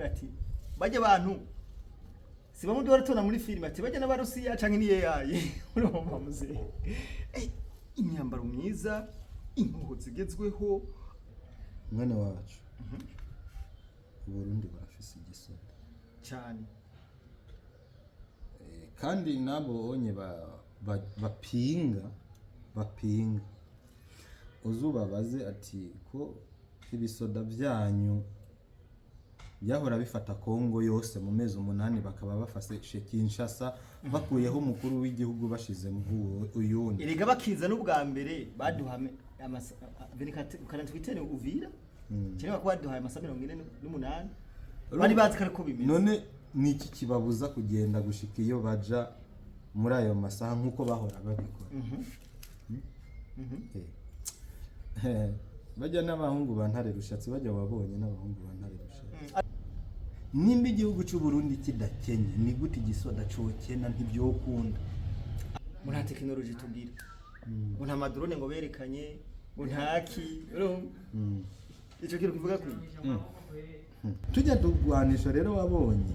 Aravuga ati bajya abantu si bamwe duhora tubona muri filime, ati bajya n'Abarusiya canke ni AI. Urumva muzehe, imyambaro myiza, inkoho zigezweho. Mwene wacu, Uburundi burafise igisoda. Cyane. Kandi nabo onye bapinga uzubabaze ati ko ibisoda byanyu byahora bifata Kongo yose mu mezi 8, bakaba bafashe Kinshasa, bakuyeho umukuru w'igihugu, bashizemo uyundi. Erega bakiza n'ubwa mbere baduha 48 Uvira, cyangwa ko baduhaye amasaha 48, bari bazi ko ariko bimeze. None ni iki kibabuza kugenda gushika iyo baja muri ayo masaha nk'uko bahora babikora? Bajya n'abahungu ba Ntare Rushatsi, bajya wabonye n'abahungu ba Ntare Rushatsi. Nimba igihugu cy'u Burundi kidakenye, ni gute igisoda cokena? Ntibyokunda. Ngo nta tekinoloji tugira, ngo nta ma drone, ngo berekanye ngo ntaki, urumva ico kintu kivuga kuri Tujya tugwanisha rero wabonye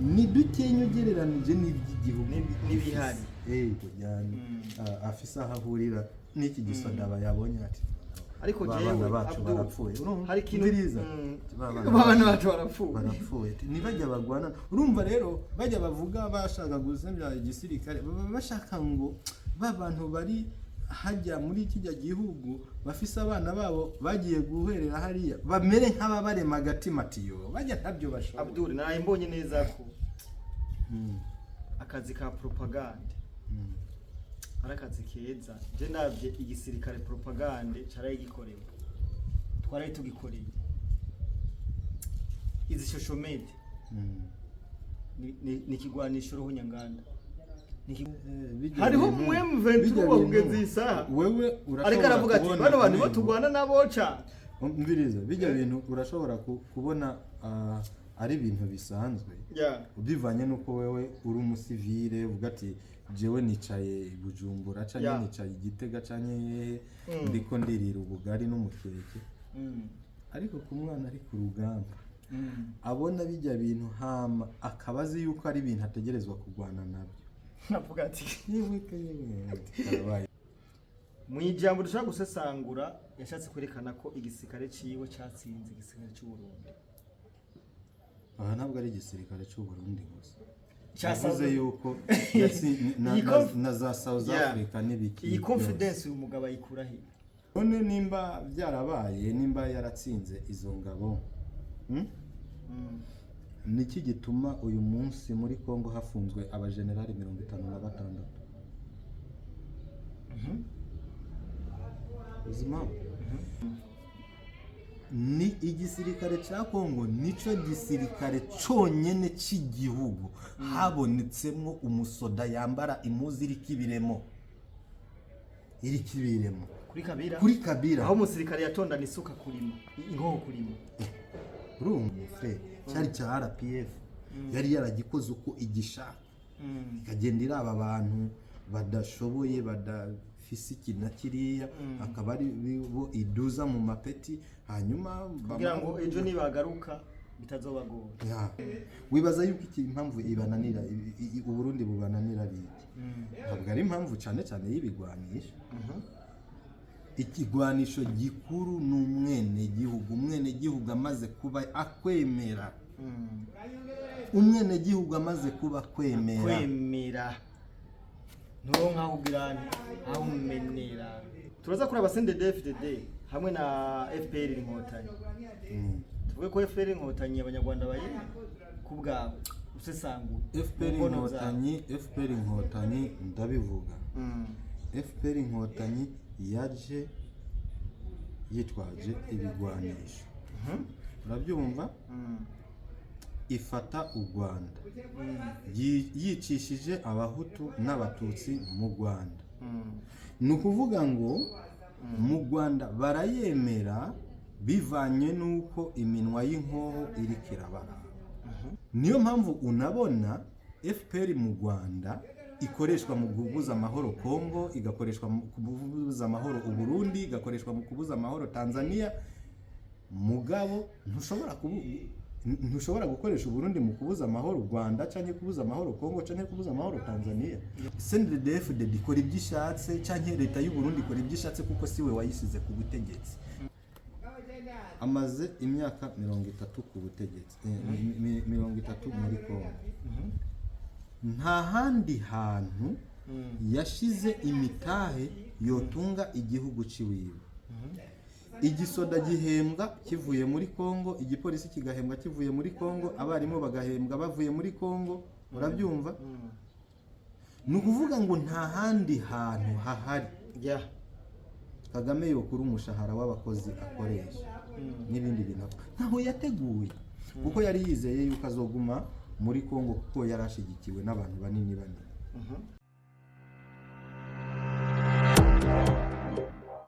ni dukenya ugereranije n'iby'igihugu N'ibihari. Kujyana afise aho ahurira n'iki gisoda, aba yabonye ati Ariko ba jewe, bana bacu Abdul, barapfuye. Urumva? hari ikintu Umviriza. Ba bana Ba bana bacu barapfuye. Barapfuye. Ntibajya bagwana. Urumva rero bajya bavuga bashaka gusebya igisirikare, baba bashaka ngo ba bantu bari hajya muri kijya gihugu bafise abana babo bagiye guherera hariya bamere nk'ababarema agatima atiyo bajya ntabyo bashoboye. Abdul, naraye mbonye neza ko akazi ka propagande ari akazi keza. Je ndavye igisirikare, propagande caraye gikorewe, twaraye tugikoreye izi social media. Ni ikigwanisho ruhunyanganda. Bijya Hariho bintu- umu M23 bijya wa bintu, kugeza iyi saha wewe urashobora ariko aravuga ati kubona bano bantu bo umengo- turwana nabo ca. Umviriza, bijya bintu urashobora kubona ari ibintu bisanzwe bivanye n'uko wewe uri umusivile, uvuga ati jewe nicaye i Bujumbura canke nicaye i Gitega canke hehe, ndiko ndirira ubugari n'umukeke. Ariko ku mwana ari ku rugamba, abona bijya bintu, hama akaba azi yuko ari ibintu ategerezwa kurwana nabyo. Navuga ati Yewe ka yewe, karabaye. Mu ijambo dushobora gusesangura, yashatse kwerekana ko igisirikare ciwe catsinze igisirikare c'u Burundi. Aha ntabwo ari igisirikare cy'u Burundi gusa. Ca Yavuze yuko Iyi na za South Africa n'ibiki Iyi byose. confidence uyu mugabo ayikura he? None nimba byarabaye, nimba yaratsinze izo ngabo, Niki gituma uyu munsi muri Congo hafunzwe abajenerali 56? Uzi impamvu? Ni igisirikare cya Congo nico gisirikare cyonyine cy'igihugu habonetsemo umusoda yambara impuzu iriko ibiremo, iriko ibiremo. Kuri Kabira. Kuri Kabira. Aho umusirikare yatondana isuka kurima, inkoho kurima. Urumva frère, cyari cya RPF, yari yaragikoze uko igishaka, ikagenda iraba abantu badashoboye, badafise iki na kiriya, akaba ari bo iduza mu mapeti, hanyuma Kugira ngo ejo nibagaruka bitazobagora. Ya. Wibaza yuko iki impamvu ibananira, Uburundi bubananira ari iki? Ntabwo ari impamvu cyane cyane y'ibigwanisho. Ikigwanisho gikuru ni umwenegihugu. Umwenegihugu amaze kuba akwemera, umwenegihugu amaze kuba akwemera, Kwemera nturonka aho ugira nti aho umenera. Turaza kuraba CNDD-FDD hamwe na FPR Inkotanyi. Tuvuge ko FPR Inkotanyi abanyarwanda bayiri ku bwawe usesangura FPR mu mbono zawe. Inkotanyi, FPR Inkotanyi, ndabivuga. FPR Inkotanyi yaje yitwaje ibigwanisho, urabyumva? Ifata u Rwanda yicishije Abahutu n'Abatutsi mu Rwanda. Ni ukuvuga ngo mu Rwanda barayemera bivanye n'uko iminwa y'inkoho iriko irabaraba. Niyo mpamvu unabona FPR mu Rwanda ikoreshwa mu kubuza amahoro Congo, igakoreshwa mu kubuza amahoro Uburundi, igakoreshwa mu kubuza amahoro Tanzania. Mugabo ntushobora kubu Ntushobora gukoresha Uburundi mu kubuza amahoro u Rwanda, canke kubuza amahoro Kongo, canke kubuza amahoro Tanzania. CNDD-FDD ikora ibyo ishatse, canke leta y'u Burundi ikora ibyo ishatse, kuko siwe wayisize ku butegetsi. Amaze imyaka 30 ku butegetsi, 30 muri Kongo. Nta handi hantu yashize imitahe yotunga igihugu ciwiwe. Igisoda gihembwa kivuye muri Kongo, igipolisi kigahembwa kivuye muri Kongo, abarimu bagahembwa bavuye muri Kongo. Urabyumva? Ni ukuvuga ngo nta handi hantu hahari Kagame yokura umushahara w'abakozi akoresha n'ibindi bintu akora. Ntaho yateguye, kuko yari yizeye yuko azoguma muri Kongo, kuko yari ashigikiwe n'abantu banini banini.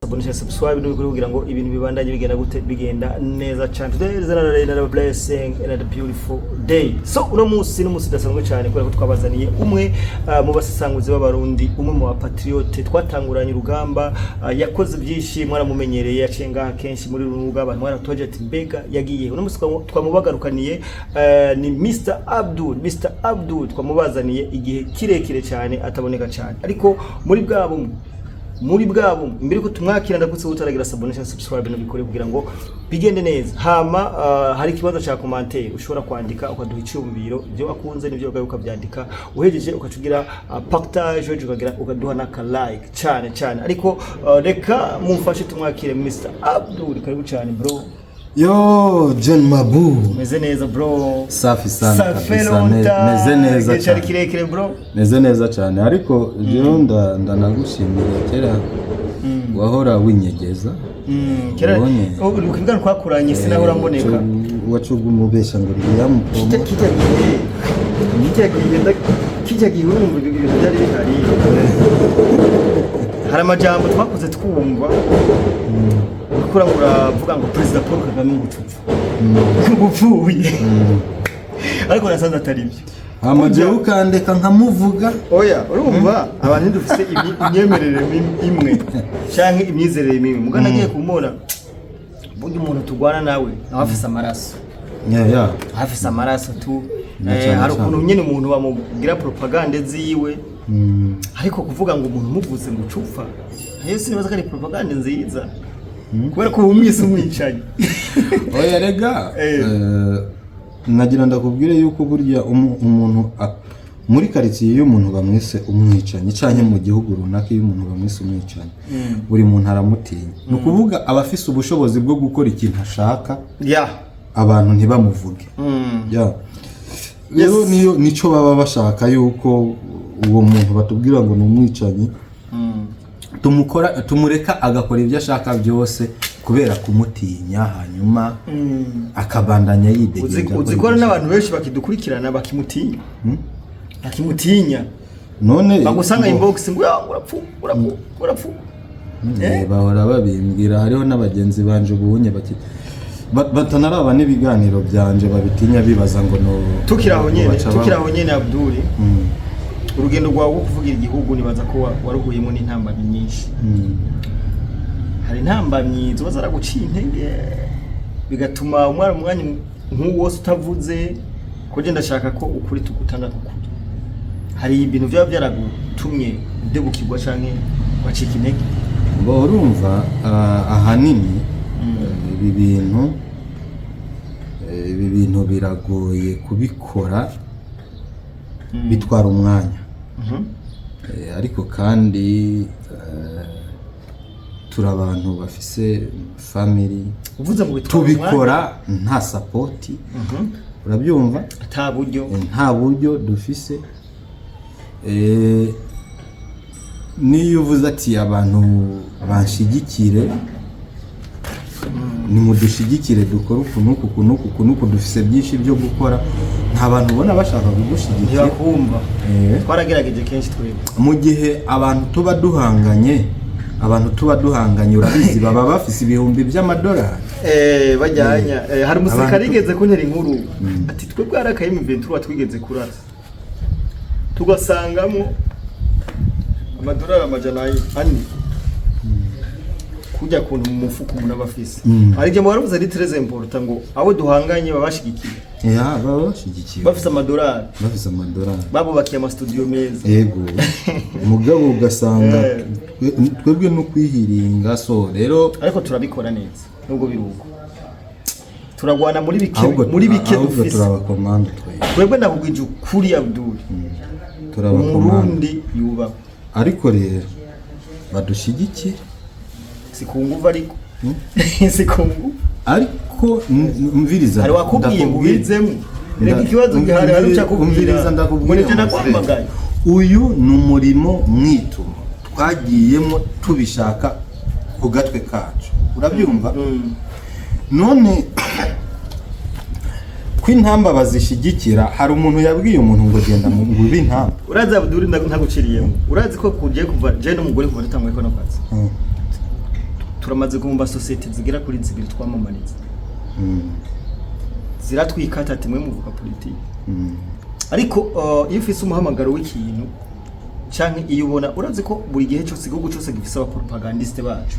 Abonesha, subscribe n'ubikore kugira ngo ibintu bibandanye bigenda gute, bigenda neza cyane. Today is another day, another blessing, another beautiful day. So uno munsi ni umunsi udasanzwe cyane, kubera ko twabazaniye umwe mu basesanguzi b'Abarundi, umwe mu bapatriote twatanguranye urugamba, yakoze byinshi, mwaramumenyereye, yaciye ngaha kenshi muri runuga, abantu mwaratubaje ati: "Mbega yagiye?" Uno munsi twamubagarukanije, ni Mr Abdul. Mr Abdul twamubazaniye igihe kirekire cyane ataboneka cyane, ariko muri bwa bumwe imbere ko tumwakira, ndagutse utaragira s'abonner cyangwa subscribe nubikore kugira ngo bigende neza. Hama hari ikibazo cya commentaire ushobora kwandika ukaduha icyumviro, ibyo wakunze n'ibyo wagaye ukabyandika, uhejeje ukacugira partage, uhejeje ukagira ukaduha n'aka like cyane cyane. Ariko reka mumfashe tumwakire Mr Abdul. Karibu cyane, bro. Yo, John Mabu. Meze neza, bro? Safi sana. Ça fait Kabisa, longtemps. meze neza Igihe cyari cyane. kirekire, bro. Meze neza cyane, ariko jewe ndanagushimira. Kera wahora winyegeza. Kera Ubonye? Oh, uri kubwira twakuranye sinahora mboneka. Wacuga umubesha ngo Kijya riyamupomo. Kijya gihe urumva ibyo bintu byari bihari, hari amajambo twakuze twumva uriko uravuga ngo Perezida Paul Kagame ngo ucupfa, ngo upfuye, ariko nasanze atari byo. Hama jewe ukandeka nkamuvuga. Oya, urumva abantu dufise imyemerere imwe canke imyizerere imwe, mugana agiye kumubona, burya umuntu turwana nawe nawe afise amaraso, yeah. afise amaraso tu. Na cyane Hari cyane. ukuntu nyine umuntu bamugira propagande ziwe, ariko kuvuga ngo umuntu umuvuze ngo ucupfa, ayo sinibaza ko ari propagande nziza, kubera ko umwise umwicanyi. Oya rega, nagira ndakubwire yuko burya umuntu muri karitsiye iyo umuntu bamwise umwicanyi, canke mu gihugu runaka iyo umuntu bamwise umwicanyi, buri muntu aramutinya. Ni ukuvuga aba afise ubushobozi bwo gukora ikintu ashaka, abantu ntibamuvuge. Ya. Rero niyo nico baba bashaka, yuko uwo muntu batubwira ngo ni umwicanyi tumukora, tumureka agakora ibyo ashaka byose kubera kumutinya, hanyuma akabandanya yidegemvya Uzi akora ko hari ibyo ashaka. n'abantu benshi bakidukurikirana bakimutinya, bakimutinya. None Bagusanga inbox ngo: "Ya, urapfu, urapfu, urapfu." Bahora babimbwira. Hariho n'abagenzi banje ubunye batanaraba n'ibiganiro byanje, babitinya bibaza ngo no Tukiri aho nyene, baca tukiri aho nyene, Abdul, urugendo rwawe rwo kuvugira igihugu nibaza ko waruhuyemo n'intambamyi nyinshi. Hari intambamyi ziba zaraguciye intege bigatuma umwana umwanya nk'uwo wose utavuze ko je ndashaka ko ukuri tugutanga kukuri? Hari ibintu byaba byaragutumye udebukirwa canke wacika intege? Bo, urumva, ahanini ibi bintu biragoye kubikora, bitwara umwanya. Ariko kandi turi abantu bafise family. Uvuze ngo bitwara umwanya. Tubikora nta support, urabyumva? Ata buryo. Nta buryo dufise. Niyo uvuze ati abantu banshigikire, nimudushigikire dukore uku n'uku, uku n'uku, uku n'uku, dufise byinshi byo gukora, nta bantu ubona bashaka kugushyigikira. Ntibakumva. Twaragerageje kenshi twebwe. Mu gihe abantu tuba duhanganye, urabizi, baba bafise ibihumbi by'amadolari. Bajyanya. Hari umusirikare yigeze kuntera inkuru ati: "Twebwe hari aka M23 twigeze kurasa tugasangamo amadolari 400, kujya kuntu mu mufuko umuntu aba afise." Hari igihe waravuze ari très important ngo abo duhanganye babashigikiye. Ya, baba bashigikiye. Bafise amadolari. Bafise amadolari. Babubakiye amasitudiyo meza. Ego, mugabo ugasanga twebwe no kwihiringa, so rero Ariko turabikora neza nubwo biri uko, turagwana muri bike, ahubwo muri bike ahubwo dufise. Turabakomanda twebwe. Twebwe ndakubwije ukuri, Abdul, Turabakomanda. Umurundi yubahwe. Ariko rero badushyigikire. Si ku nguvu, ariko si ku nguvu. Ariko umviriza. Hari wakubwiye ngo Ndakubwira. ubizemo. Reka, ikibazo gihari, hari uca kubwira Umviriza, ndakubwira. ngo nibyo Mzee. nakwamagaye. Uyu ni umurimo mwitumo twagiyemo tubishaka ku gatwe kacu, urabyumva? None ko intamba bazishyigikira, hari umuntu yabwiye umuntu ngo genda mu ngo ube intamba? Urazi Abdul, ntaguciriyemo, urazi ko kugiye kuva je n'umugore, kuva dutanguye kano kazi, turamaze guhomba sosiyete zigera kuri zibiri twamamariza. Ziratwikata ati: "Mwe muvuga politiki." Ariko iyo ufise umuhamagaro w'ikintu canke iyo ubona, urazi ko buri gihe cyose igihugu cyose gifise abapropagandiste bacu.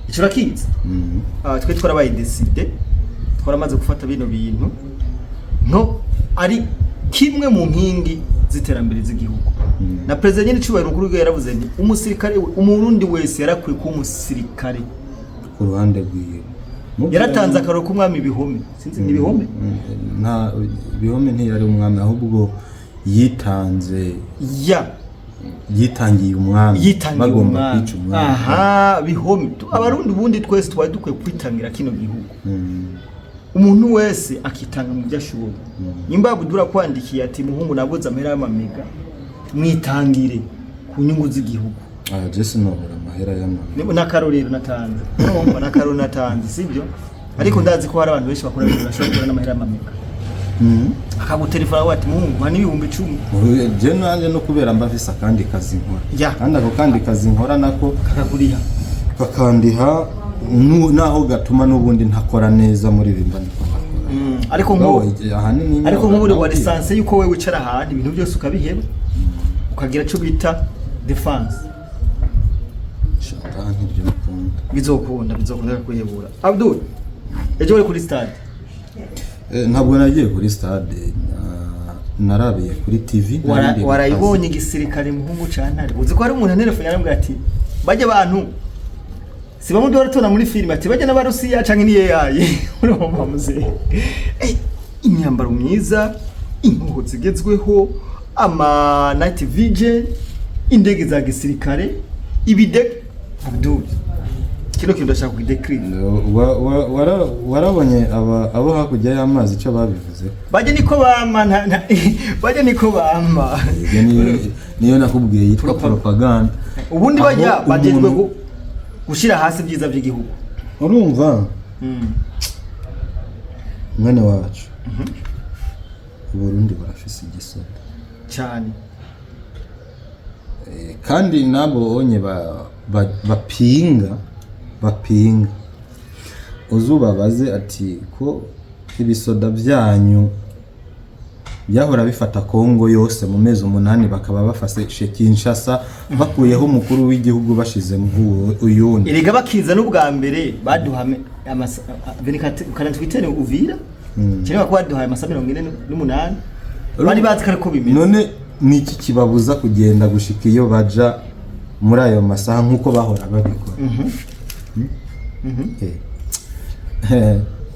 Ico urakizi. Twe twarabaye décidé, twaramaze gufata bino bintu nto ari kimwe mu nkingi z'iterambere z'igihugu. Na perezida nyine cyubahiro mukuru w'igihugu yaravuze nti umusirikare umurundi wese yarakwiye kuba umusirikare ku ruhande rwiwe. Yaratanze akaroro k'umwami Bihome, sinzi ni Bihome. Nta Bihome, ntiyari umwami, ahubwo yitanze. Ya. Yitangiye umwami. Yitangiye Bagomba umwami. kwica umwami. Aha Bihome. Abarundi ubundi twese twari dukwiye kwitangira kino gihugu, umuntu wese akitanga mu byo ashoboye. Nimba Abdul kwandikiye ati: "Muhungu, nabuze amahera y'amamega," mwitangire ku nyungu z'igihugu. Ah, je sinobura amahera y'amamega. N'akarorero natanze, urumva, n'akarorero natanze, sibyo? Ariko ndazi ko hari abantu benshi bakora ibintu bashobora kubona n'amahera y'amamega, akagutelefona avuga ati: "Muhungu, mpa n'10,000." Je nanjye no kubera mba mfise akandi kazi nkora, Ya. kandi ako kandi kazi nkora nako kakakuriha. Kakandiha, naho gatuma n'ubundi ntakora neza muri ibi mba ndiko ndakora. Ariko Mugabo, nk'ubu ahanini ariko nk'ubu nawe wa lisansi yuko wewe wicara ahantu ibintu byose ukabiheba, ukagira icyo bita défense. Shaka ntibyo bikunda. Bizokunda, bizokunda kuhebura. Abdul, ejo wari kuri stade? Ntabwo nagiye kuri stade, narabiye kuri TV. Nari ndi mu Warayibonye kazi. Igisirikare, muhungu cantare, uzi ko hari umuntu antelefone yarambwira ati: "Bajya abantu si bamwe duhora tubona muri filime," ati: "Bajya n'Abarusiya canke ni AI?" Urumva muzehe, imyambaro myiza, inkoho zigezweho, ama night vision, indege za gisirikare, ibide. Abdul, kino kintu ndashaka kugidekirira. Warabonye abo hakurya y'amazi icyo babivuze? Bajya niko bama, bajya niko bama. Ibyo niyo nakubwiye yitwa propaganda. Ubundi Aho bajya bagejwe gushyira hasi ibyiza by'igihugu. Urumva, mwene wacu, Uburundi burafise igisoda. Cyane. Kandi nabo onye bapinga, uzubabaze ati ko ibisoda byanyu byahora bifata Kongo yose mu mezi 8, bakaba bafashe Kinshasa, bakuyeho umukuru w'igihugu bashizemo uyundi. Erega bakiza n'ubwa mbere baduha 48 Uvira, cyangwa ko baduhaye amasaha 48, bari bazi ko ariko bimeze. None ni iki kibabuza kugenda gushika iyo baja muri ayo masaha nk'uko bahora babikora?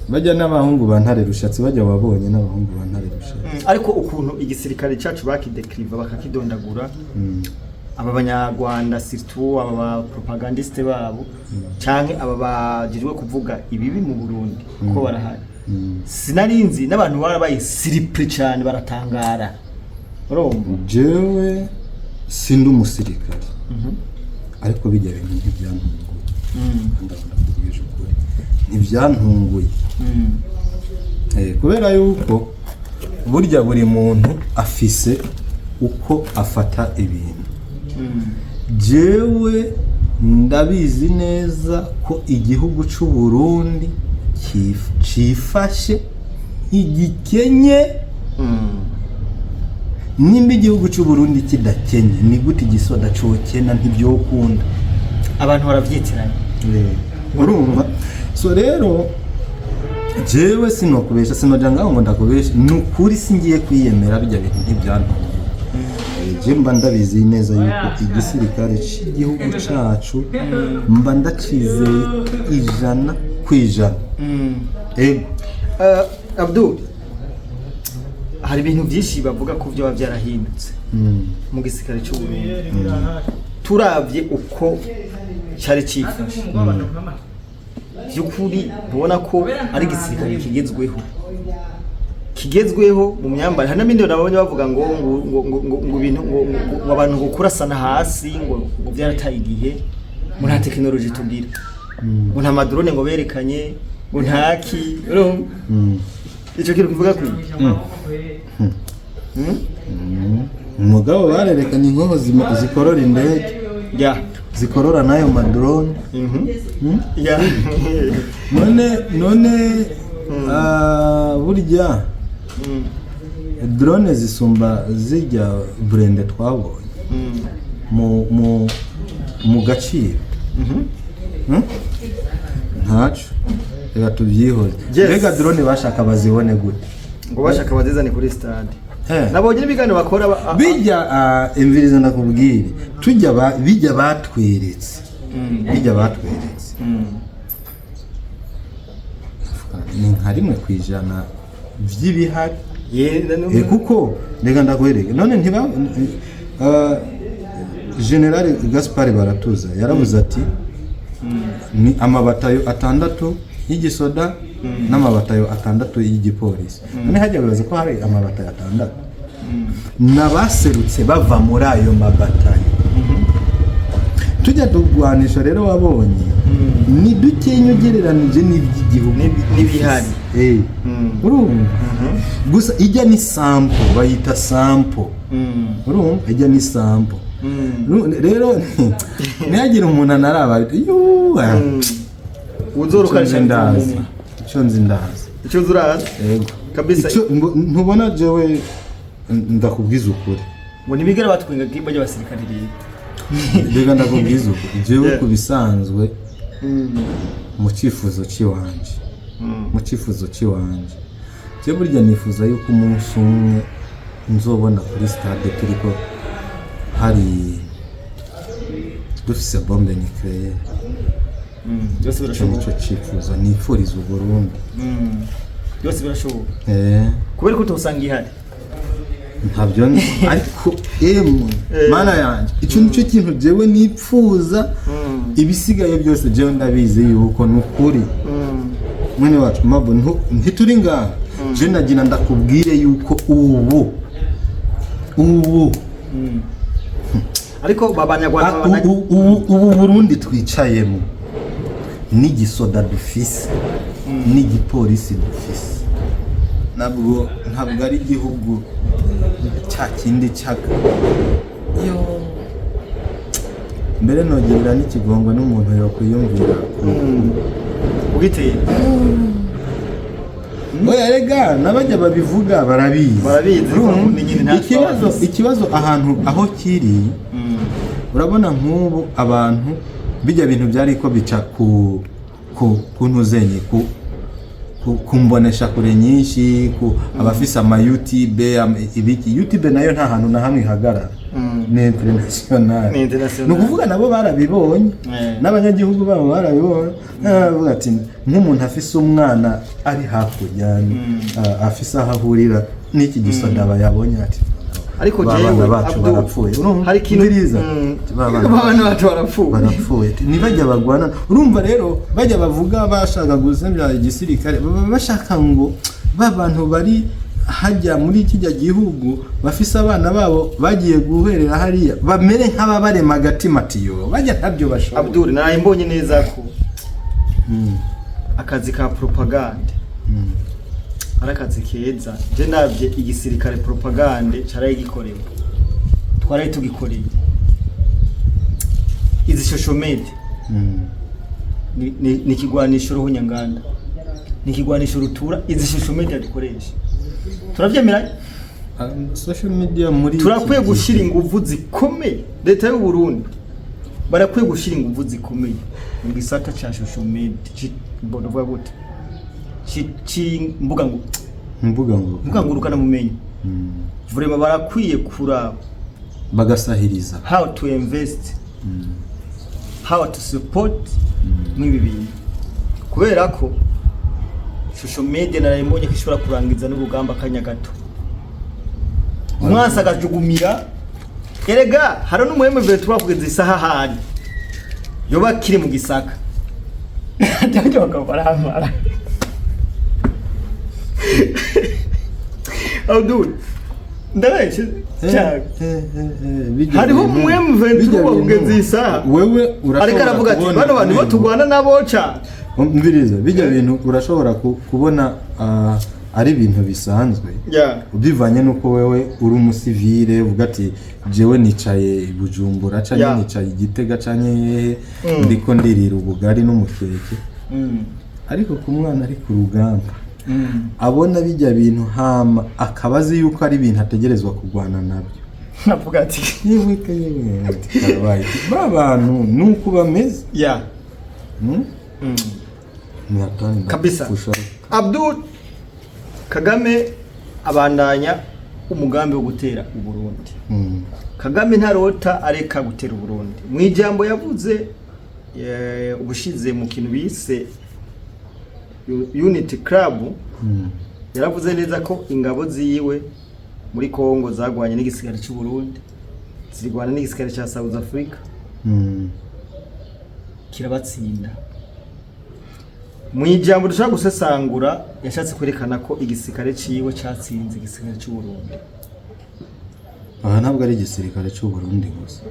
Bajya n'abahungu ba Ntare Rushatsi, bajya wabonye n'abahungu ba Ntare Rushatsi. Ariko ukuntu igisirikare cyacu bakidekiriva, bakakidondagura, aba banyarwanda, surtout aba ba propagandiste babo canke aba bajejwe kuvuga ibibi mu Burundi, kuko barahari, sinarinzi n'abantu barabaye surpris cyane, baratangara, urumva? Jewe sindi umusirikare, ariko bijya bintu ntibyantunguye. Ndabona kubwije ukuri ntibyantunguye. Kubera yuko burya buri muntu afise uko afata ibintu. Jewe ndabizi neza ko igihugu cy'u Burundi cifashe igikenye. Nimba igihugu cy'u Burundi kidakenye, ni gute igisoda cokena? Ntibyokunda. Abantu baravyitiranya. Urumva, so rero Jewe sinokubesha, sinoja ngaho ngo ndakubesha, ni ukuri singiye kwiyemera, bijya bintu ntibyantunguye. Je mba ndabizi neza yuko igisirikare cy'igihugu cacu mba ndacizeye 100%. Ego. Abdul, hari ibintu byinshi bavuga ko byoba byarahindutse mu gisirikare cy'u Burundi. Turavye uko cyari cyifashe, by'ukuri ntubona ko ari igisirikare kigezweho mu myambarire? Hari n'ibindi nabonye bavuga ngo ngo ngo ngo ngo ngo ibintu ngo abantu ngo kurasana hasi ngo byarataye igihe, ngo nta tekinoloji tugira, ngo nta ma drone ngo berekanye, ngo ntaki, urumva? Ico kintu kivuga kuri Umugabo barerekanye inkoho zikorora indege, zikorora n'ayo ma drone. None burya drone zisumba zijya blindé twabonye mu gaciro? Ntaco, reka tubyihoze. Mbega drone bashaka bazibone gute? Ngo bashaka bazizane kuri stade. Nabonye n'ibiganiro bakora Bijya imvirizo ndakubwire, tujya bijya batweretse, bijya batweretse ni nka 1% by'ibihari. Kuko reka ndakwereke, none ntiba General Gaspard Baratuza yaravuze ati ni amabatayo 6 y'igisoda n'amabatayo 6 y'igipolisi. None hajya bibaza ko hari amabatayo 6 n'abaserutse bava muri ayo mabatayo. Tujya tugwanisha rero wabonye ni dukenya ugereranije n'iby'igihugu N'ibihari. Urumva gusa ijya ni sample, bayita sample. Urumva ijya ni sample. Rero ntihagire umuntu anaraba yuwa. Uzorukanisha. Icyo nzi ndazi, icyo nzi ndazi. Icyo nzi urazi. Yego. Kabisa. Ntubona jewe ndakubwiza ukuri. Ngo ntibigera batwenga bajya abasirikare rero. Reka ndakubwiza ukuri, jewe ku bisanzwe mu cyifuzo cy'iwanje, mu cyifuzo cy'iwanje, je burya nifuza yuko umunsi umwe nzobona kuri stade turiko hari dufise bombe nucléaire. Byose Icyo birashoboka. nicyo cyifuzo nifuriza Uburundi. Byose birashoboka kubera ko utosanga ihari. Ntabyo nzi, ariko emwe mana yanjye, icyo nicyo kintu jewe nipfuza. Ibisigaye byose jewe ndabizi yuko ni ukuri. Mwene wacu mabo, ntituri ngaha, je nagira ndakubwire yuko ubu Ariko babanyarwanda ubu Burundi twicayemo n'igisoda dufise n'igipolisi dufise, ntabwo ari igihugu cya kindi cyaga yo mbere. Nogerera n'ikigongo n'umuntu yokwiyumvira ugiteye. Oya rega, n'abajya babivuga barabizi. Barabizi, Urumva? kuko nyine nta Ikibazo twabafise. ikibazo ahantu aho kiri, urabona nk'ubu abantu bijya bintu byari ko bica ku ntuzenye ku mbonesha kure nyinshi, ku abafise ama YouTube, ibiki. YouTube nayo nta hantu na hamwe ihagarara, ni international. Ni international. Ni ukuvuga nabo barabibonye, n'abanyagihugu babo barabibonye. Baravuga ati nk'umuntu afise umwana ari hakurya, afise aho ahurira n'iki gisoda, bayabonye ati Ariko ba jewe bana bacu Abdul, barapfuye. Urumva? hari ikintu Umviriza. Ba bana Ba bana bacu barapfuye. Barapfuye, ntibajya bagwana. Urumva rero bajya bavuga bashaka gusebya igisirikare, baba bashaka ngo ba bantu bari hajya muri kijya gihugu bafise abana babo bagiye guherera hariya bamere nk'ababarema agatima ati yo bajya ntabyo bashoboye. Abdul, naraye mbonye neza ko akazi ka propagande ari akazi keza. Je ndavye igisirikare, propagande caraye gikorewe, twaraye tugikoreye izi social media. Ni ikigwanisho ruhunyanganda, ni ikigwanisho rutura. Izi social media dukoresha, turavyemeranya? Social media muri iki Turakwiye gihe- gushyira ingufu zikomeye, leta y'u Burundi barakwiye gushyira ingufu zikomeye mu gisata cya social media, mbona uvuga gute? c'imbuga ngo Mbuga ngo mbuga ngurukana mumenyi. Vraiment barakwiye kuraba bagasahiriza how to invest, how to support mw'ibi bintu, kubera ko social media narayibonye ko ishobora kurangiza n'urugamba akanya gato, umwansi agajugumira. Erega hari n'umuhemu M23 kugeza isaha hari yoba akiri mu Gisaka cyangwa bakaba baramara. Abdul, ndabeshye cyane? Bijya Hariho bintu- umu M23 bijya bintu- kugeza iyi saha. Wewe urashobora Ariko aravuga ati kubona bano bantu bo umengo- turwana nabo ca. Umviriza, bijya bintu urashobora kubona ari ibintu bisanzwe bivanye n'uko wewe uri umusivile, uvuga ati jewe nicaye i Bujumbura canke nicaye i Gitega canke hehe, ndiko ndirira ubugari n'umukeke. Ariko ku mwana ari ku rugamba abona bijya bintu, hama akaba azi yuko ari ibintu ategerezwa kurwana nabyo, navuga ati yewe ka yewe, ati karabaye, ba bantu nuko bameze. Ni hatari. Kabisa. Ndapfusha. Abdul, Kagame abandanya umugambi wo gutera Uburundi. Kagame ntarota areka gutera Uburundi. Mu ijambo yavuze ubushize mu kintu bise Unity Club, yaravuze neza ko ingabo ziwe muri Kongo zagwanye n'igisirikare cy'u Burundi, zirwana n'igisirikare cya South Africa, kirabatsinda. Mu ijambo dushobora gusesangura, yashatse kwerekana ko igisirikare ciwe catsinze igisirikare cy'u Burundi. Aha ntabwo ari igisirikare cy'u Burundi gusa.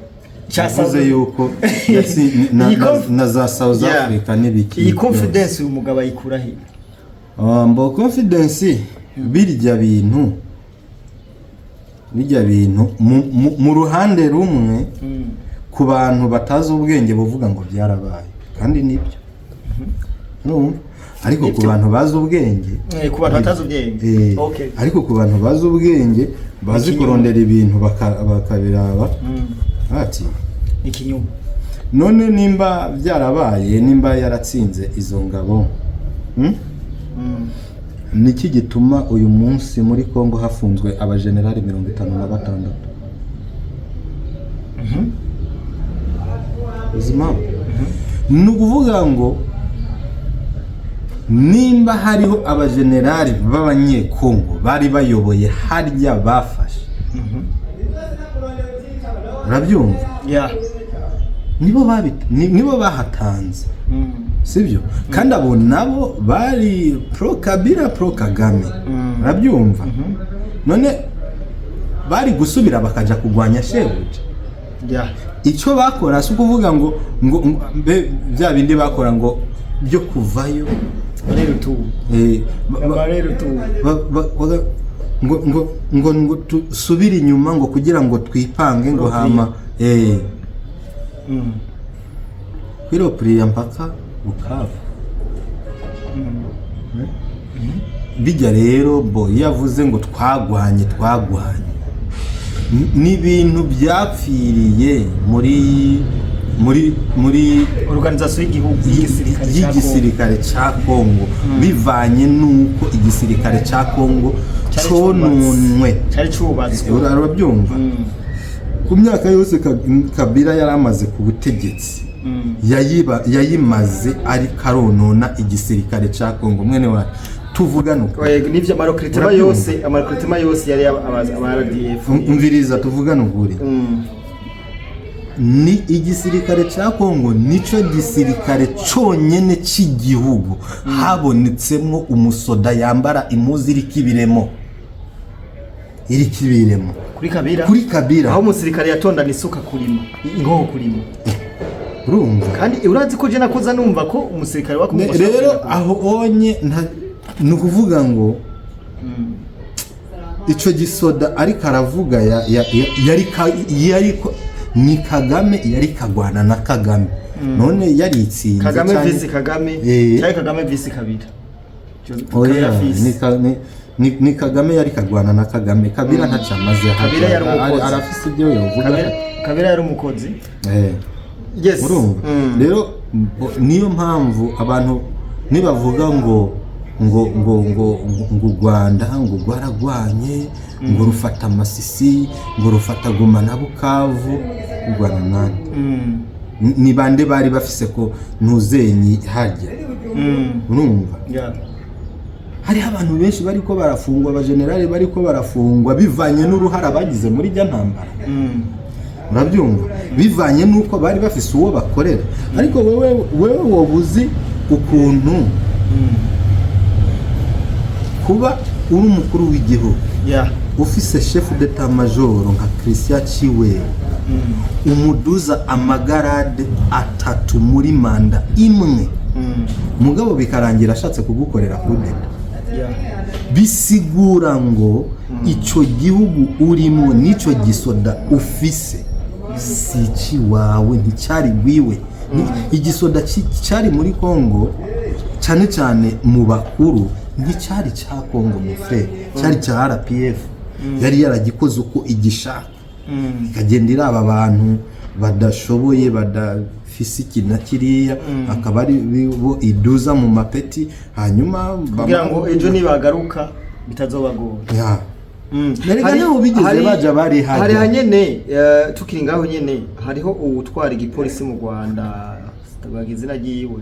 Ca Yavuze South- yuko Iyi na za South Africa n'ibiki Iyi byose. confidence uyu mugabo ayikura he? Ah, mbo confidence, birya bintu mu ruhande rumwe, ku bantu batazi ubwenge buvuga ngo byarabaye kandi nibyo. Urumva? Ariko ku Nibyo. bantu bazi ubwenge, Ku bantu batazi ubwenge. Ariko ku bantu bazi ubwenge, bazi Ikinyoma. kurondera ibintu bakabiraba, ati Ikinyoma. none nimba byarabaye, nimba yaratsinze izo ngabo, Niki gituma uyu munsi muri Kongo hafunzwe abajenerali 56? Uzi impamvu? Ni ukuvuga ngo nimba hariho abajenerali b'Abanyekongo bari bayoboye harya bafashe, urabyumva? Yeah. Nibo bahatanze, sibyo? Kandi abo nabo bari pro Kabila, pro Kagame, urabyumva? None bari gusubira bakaja kurwanya shebuja? Icyo bakora si ukuvuga ngo mbe bya bindi bakora ngo byo kuvayo. Rero tu. Rero tu. Ngo tusubire inyuma ngo kugira ngo twipange ngo hama kwiropuriya mpaka Bukavu. Bijya rero bo iyo avuze ngo twagwanye ni ibintu byapfiriye muri Organisation y'igihugu y'igisirikare cya Congo. Y'igisirikare cya Kongo, bivanye n'uko igisirikare cya Kongo Cyari cononwe. Cyari cubatswe. Urabyumva? Ku myaka yose Kabila yari amaze ku butegetsi, yayimaze ariko aronona igisirikare cya Kongo. Mwene wacu, tuvugane ukuri. Yego, nivyo, ama recrutement Urabyumva? yose, ama recrutement yose yari aba RDF. Umviriza, tuvugane ukuri. Ni igisirikare cya Kongo nico gisirikare cyonyine cy'igihugu habonetsemo umusoda yambara impuzu iriko ibiremo, iriko ibiremo. Kuri Kabila. Kuri Kabila. Aho umusirikare yatondana isuka kurima, inkoho kurima. Urumva? Kandi urazi ko je nakoza numva ko umusirikare wa Kongo ashobora Rero kugenda aho onye ni ukuvuga ngo ico gisoda ariko aravuga yari ni Kagame, yari kagwana na Kagame, none yaritsinze. Kagame canke vs Kagame cyangwa Kagame vs Kabila. Oya, Kabila fils. Ni Kagame yari kagwana na Kagame. Kabila ntaco amaze. Kabila yari umukozi. Arafise ibyo yovuga. Kabila yari umukozi. Yes. Urumva? Rero niyo mpamvu abantu nibavuga ngo ngo u Rwanda ngo rwaragwanye, ngo rufata Amasisi, ngo rufata Goma na Bukavu. U Rwanda nande? Ni bande bari bafise ko ntuzenyi harya? Urumva, hariho abantu benshi bariko barafungwa, abajenerali bariko barafungwa bivanye n'uruhara bagize muri rya ntambara. Urabyumva, bivanye n'uko bari bafise uwo bakorera. Ariko wewe woba uzi ukuntu kuba uri umukuru w'igihugu, ufise chef d'état major nka Christian Ciwe, umuduza amagarade 3 muri manda imwe, mugabo bikarangira ashatse kugukorera kudeta, bisigura ngo ico gihugu urimo n'ico gisoda ufise si iwawe, nticyari gwiwe. Igisoda cyari muri Kongo, cyane cyane mu bakuru, nticyari cya Kongo mufe, cyari cya RPF. Yari yaragikoze uko igishaka, ikagenda iraba abantu badashoboye, badafise iki na kiriya, akaba ari bo iduza mu mapeti, hanyuma kugira ngo ejo nibagaruka bitazobagora. Ya. Erega naho bigeze baja bari hajya. Hari hanyene, tukiri ngaho nyene, hariho uwutwara igipolisi mu Rwanda, sitabaga izina ryiwe,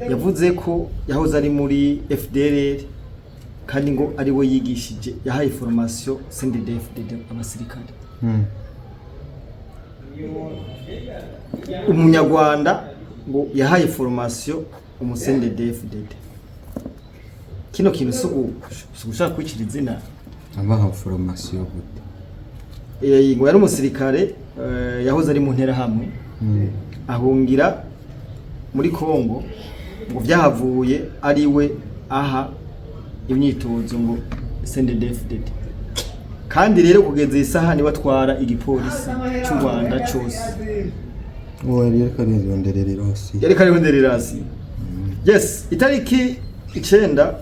yavuze ko yahoze ari muri FDLR, kandi ngo ari we yigishije, yahaye formation CNDD-FDD abasirikare. Umunyarwanda ngo yahaye formation umu CNDD-FDD. Kino kintu si ugushaka kwicira izina. Abaha formation gute? Ngo yari umusirikare, yahoze ari mu nterahamwe, ahungira muri Kongo, ngo vyahavuye ari we aha imyitozo ngo CNDD-FDD. Kandi rero kugeza iyi saha niwe atwara igipolisi cy'u Rwanda cose. Uwo yari aronderera irasi. Yariko ararondera irasi. Yes, itariki 9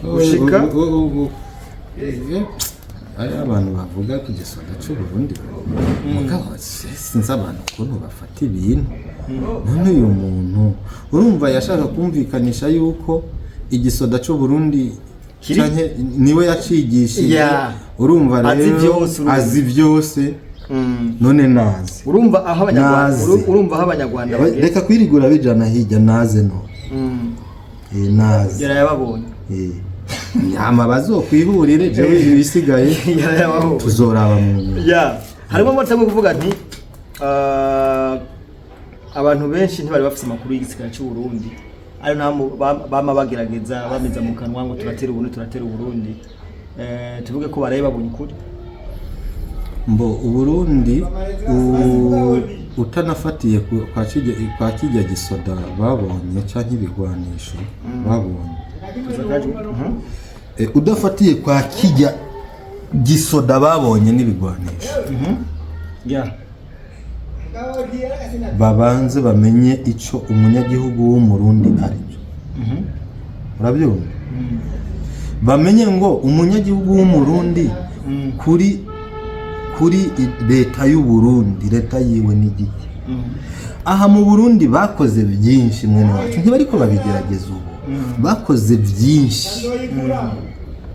gushika Ari abantu bavuga ku gisoda cy'u Burundi, mugabo sinzi abantu ukuntu bafata ibintu. None uyu muntu urumva yashaka kumvikanisha yuko igisoda cy'u Burundi canke niwe yacigishije. Urumva Azi rero vyose, urumva. Azi byose. None nazi. Urumva aho abanyarwanda Nazi. Urumva aho abanyarwanda bageze. Reka kwirigura bijana hirya, naze no. Naze. Yarayababonye. Nyama bazokwihurire, jewe ibisigaye Yarayababonye. tuzoraba mu nyuma. Ya, harimo amahitamo kuvuga nti abantu benshi ntibari bafise amakuru y'igisirikare cy'u Burundi, ari nta bama bagerageza bameza mu kanwa ngo turatera Uburundi, turatera Uburundi. Tuvuge ko baraye babonye ukuri. Mbo Uburundi utanafatiye kwa kijya gisoda babonye canke ibigwanisho babonye, udafatiye kwa kijya gisoda babonye n'ibigwanisho, babanze bamenye ico umunyagihugu w'Umurundi ari cyo. Urabyumva, bamenye ngo umunyagihugu w'Umurundi kuri leta y'u Burundi, leta yiwe ni giki. Aha mu Burundi bakoze byinshi, mwene wacu, ntibariko babigerageza ubu. Bakoze byinshi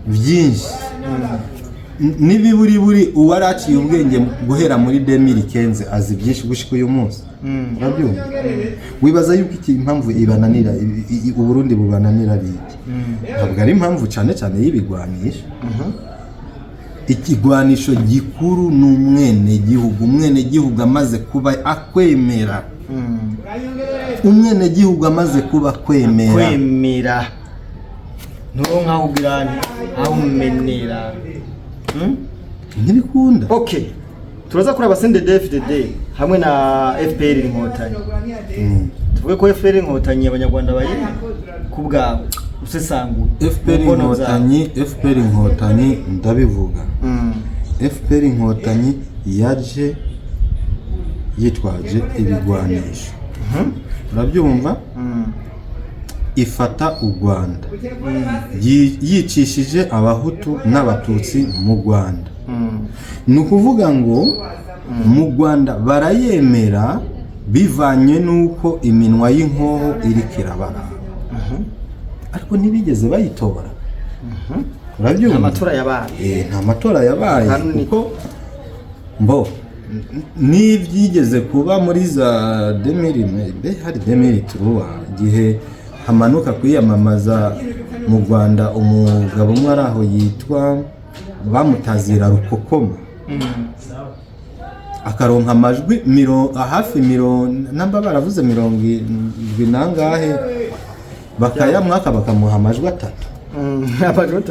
byinshi n'ibiburiburi. Uwaraciye ubwenge guhera muri 2015 azi byinshi gushika uyu munsi. Urabyumva, wibaza yuko iki impamvu ibananira, Uburundi bubananira ari iki? Ntabwo ari impamvu cyane cyane y'ibigwanisho. Ikigwanisho gikuru ni umwenegihugu. Umwenegihugu amaze kuba akwemera, umwenegihugu amaze kuba akwemera, kwemera nturonka aho ugira aho umenera. Ntibikunda. Okay, turaza kuraba CNDD-FDD hamwe na FPR Inkotanyi. Tuvuge ko FPR Inkotanyi abanyarwanda bayemera ku bwawe usesanguye? FPR Mu mbono zawe. Inkotanyi, FPR Inkotanyi, ndabivuga, FPR Inkotanyi yaje yitwaje ibigwanisho, urabyumva, ifata u Rwanda, yicishije abahutu n'abatutsi mu Rwanda. Ni ukuvuga ngo mu Rwanda barayemera bivanye n'uko iminwa y'inkoho iriko irabaraba. Ariko ntibigeze bayitora, urabyumva? Amatora yabaye. Nta matora yabaye. Nta. Kuko mbo n'ibyigeze kuba muri za 2000, mbe hari 2003, igihe hamanuka kwiyamamaza mu Rwanda umugabo umwe ari aho yitwa bamutazira Rukokoma, akaronka amajwi hafi namba baravuze 70 nangahe, bakayamwaka bakamuha amajwi 3. Amajwi.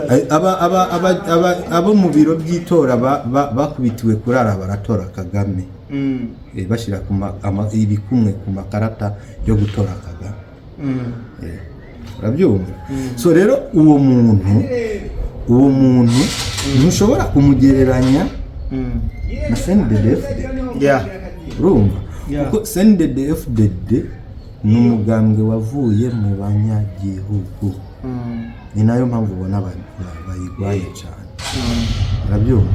Abo mu biro by'itora bakubitiwe kurara baratora Kagame. Bashyira ibikumwe ku makarata yo gutora Kagame. Urabyumva? So rero uwo muntu ntushobora kumugereranya na CNDD-FDD. Urumva? Yeah. Kuko CNDD-FDD ni umugambwe wavuye mu banyagihugu. Ni nayo mpamvu ubona bayigwaye cyane, urabyumva?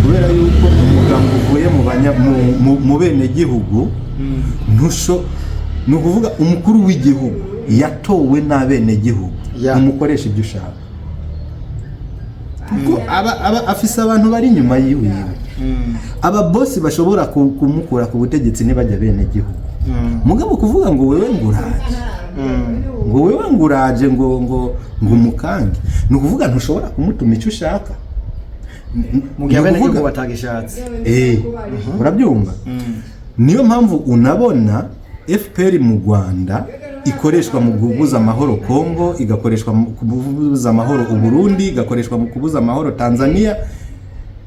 Kubera yuko umugambwe uvuye mu benegihugu, ntusho ni ukuvuga umukuru w'igihugu yatowe n'abenegihugu, umukoresha ibyo ushaka, kuko aba afise abantu bari inyuma yiwiwe. Aba bosi bashobora kumukura ku butegetsi ntibajya benegihugu. Mugabo kuvuga ngo wewe nguraje, ngo wewe nguraje, ngo umukange, ni ukuvuga ntushobora kumutuma icyo ushaka. Mu gihe Ni abenegihugu ukuvuga- batagishatse. Urabyumva? Niyo mpamvu unabona FPR mu Rwanda ikoreshwa mu kubuza amahoro Congo, igakoreshwa mu kubuza amahoro Uburundi, igakoreshwa mu kubuza amahoro Tanzania.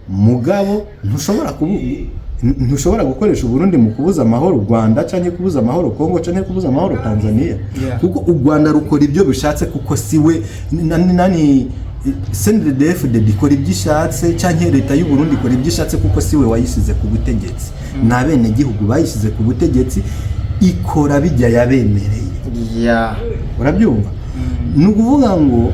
Mugabo ntushobora gukoresha Uburundi mu kubuza amahoro u Rwanda, cyangwa kubuza amahoro Congo, cyangwa kubuza amahoro Tanzania. Kuko u Rwanda rukora ibyo bishatse, kuko siwe nani CNDD-FDD ikora ibyo ishatse, cyangwa leta y'u Burundi ikora ibyo ishatse, kuko siwe wayishyize ku butegetsi, ni abenegihugu bayishyize ku butegetsi, ikora bijya yabemereye. Urabyumva? Ni ukuvuga ngo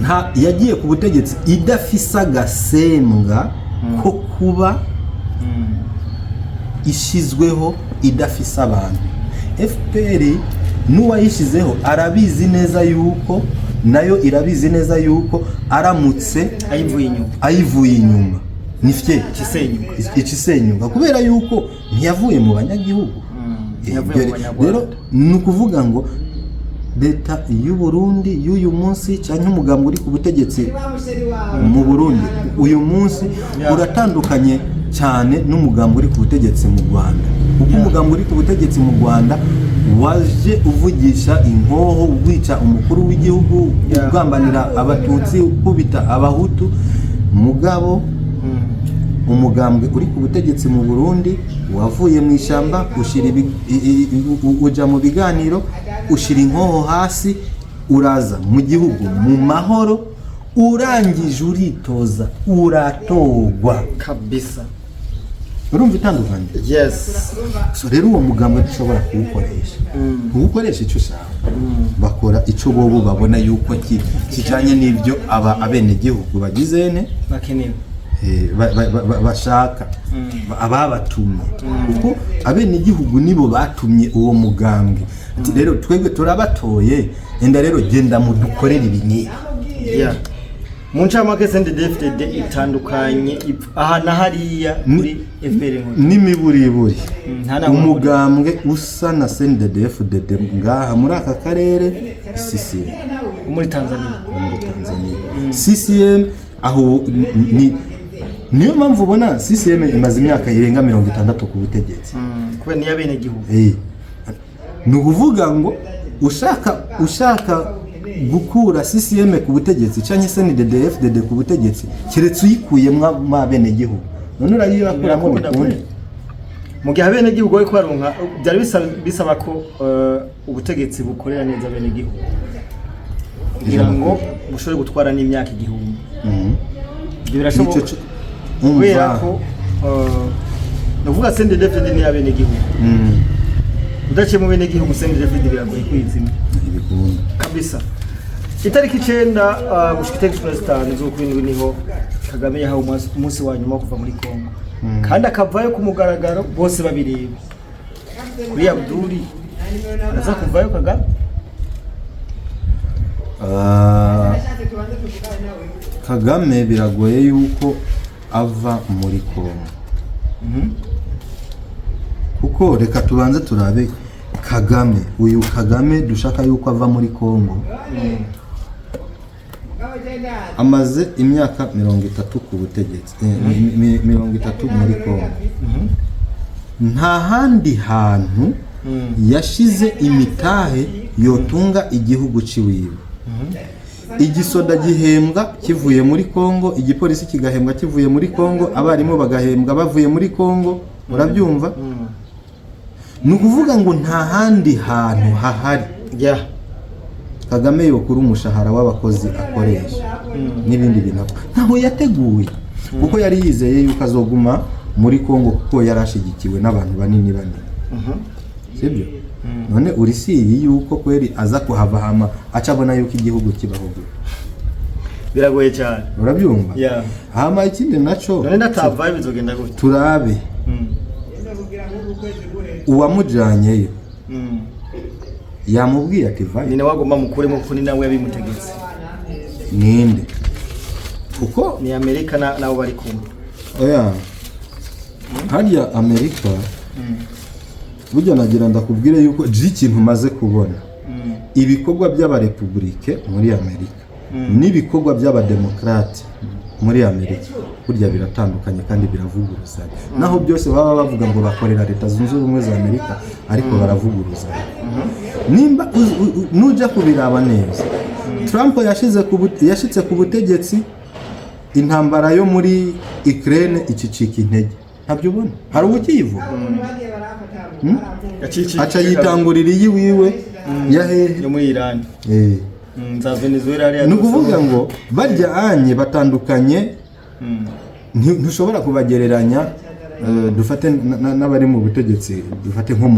nta yagiye ku butegetsi idafise agasembwa ko kuba ishyizweho idafise abantu. FPR n'uwayishyizeho arabizi neza yuko, nayo irabizi neza yuko aramutse ayivuye inyuma, ayivuye inyuma ni fye ikisenyuka. Ikisenyuka, kubera yuko ntiyavuye mu banyagihugu. Ntiyavuye mu Banyarwanda. Rero ni ukuvuga ngo leta y'u Burundi y'uyu munsi, cyangwa umugambi uri ku butegetsi mu Burundi uyu munsi, uratandukanye cyane n'umugambi uri ku butegetsi mu Rwanda, kuko umugambi uri ku butegetsi mu Rwanda waje uvugisha inkoho, wica umukuru w'igihugu, ugambanira Abatutsi, ukubita Abahutu. Mugabo umugambwe uri ku butegetsi mu Burundi wavuye mu ishyamba, ushyira uja mu biganiro, ushyira inkoho hasi, uraza mu gihugu mu mahoro, urangije uritoza, uratorwa. Kabisa. Urumva itandukanye? Yes. So rero uwo mugambwe ntushobora kuwukoresha, ntuwukoresha icyo ushaka. Bakora icyo bobo babona yuko kijyanye n'ibyo aba abenegihugu bagize ne bakenewe. Bashaka, ababatumye, kuko abenegihugu nibo batumye uwo mugambwe. Ati rero twebwe turabatoye, enda rero genda mudukorere ibi n'ibi. Yeah. Mu ncamake, CNDD-FDD itandukanye aha na hariya kuri FPR Inkotanyi. N'imiburiburi Nta nama. Umugambwe usa na CNDD-FDD ngaha muri aka karere, CCM. Muri Tanzania. Muri Tanzania CCM aho ni niyo mpamvu ubona CCM imaze imyaka irenga 60 ku butegetsi. Kubera niyo abenegihugu. Ni ukuvuga ngo ushaka gukura CCM ku butegetsi cyangwa CNDD-FDD ku butegetsi, keretse uyikuyemo abenegihugu, none urayibakuramo Birakunda. bikunde? Mu gihe abenegihugu bariko baronka, byari bisaba ko ubutegetsi bukorera neza abenegihugu kugira ngo bushobore gutwara n'imyaka 1000. Ibyo birashoboka. Nico umva. Kubera ko ni ukuvuga CNDD-FDD ni abenegihugu. Udaciye mu benegihugu, CNDD-FDD biragoye kwizima. Ntibikunda. Kabisa. Itariki 9 gushika itariki 15 z'ukwindwi niho Kagame yahawe umunsi wa nyuma wo kuva muri Congo, kandi akavayo ku mugaragaro bose babireba. Kuri Abduri araza kuvayo Kagame. Ah, Kagame biragoye yuko ava muri Kongo, kuko reka tubanze turabe Kagame, uyu Kagame dushaka yuko ava muri Kongo, amaze imyaka 30 ku butegetsi, 30 muri Kongo. Nta handi hantu yashize imitahe yotunga igihugu ciwiwe. Igisoda gihembwa kivuye muri Kongo, igipolisi kigahembwa kivuye muri Kongo, abarimu bagahembwa bavuye muri Kongo. Urabyumva? Ni ukuvuga ngo nta handi hantu hahari Kagame yokura umushahara w'abakozi akoresha n'ibindi bintu akora. Ntaho yateguye, kuko yari yizeye yuko azoguma muri Kongo, kuko yari ashigikiwe n'abantu banini banini, sibyo? None uri siyi yuko kweri aza kuhava, hama aca abona yuko igihugu kibaho gute? Biragoye cyane. Urabyumva? Yeah. Hama ikindi naco, None natavayo bizogenda gute? Turabe uwamujyanyeyo yamubwiye ati vayo? Ni nawe agomba mukuremo, kuko ni nawe yabimutegetse. Ninde? Kuko Ni Amerika nabo bari kumwe. Oya, harya Amerika burya, nagira ndakubwire yuko je ikintu maze kubona, ibikorwa by'abarepubulike muri Amerika n'ibikorwa by'abademokrate muri Amerika burya biratandukanye kandi biravuguruzanya. Naho byose baba bavuga ngo bakorera Leta Zunze Ubumwe za Amerika, ariko baravuguruzanya. Nimba nuja kubiraba neza, Trump yashitse ku butegetsi, intambara yo muri Ukraine icicika intege. Ntabyo ubona? Hari ubukiyivuga? Aca yitangurira iyi wiwe ya hehe? Yo muri Iran. Eh. Za Venezuela hariya. Ni ukuvuga ngo barya anye batandukanye. Ntushobora kubagereranya. Dufate n'abari mu butegetsi, dufate nko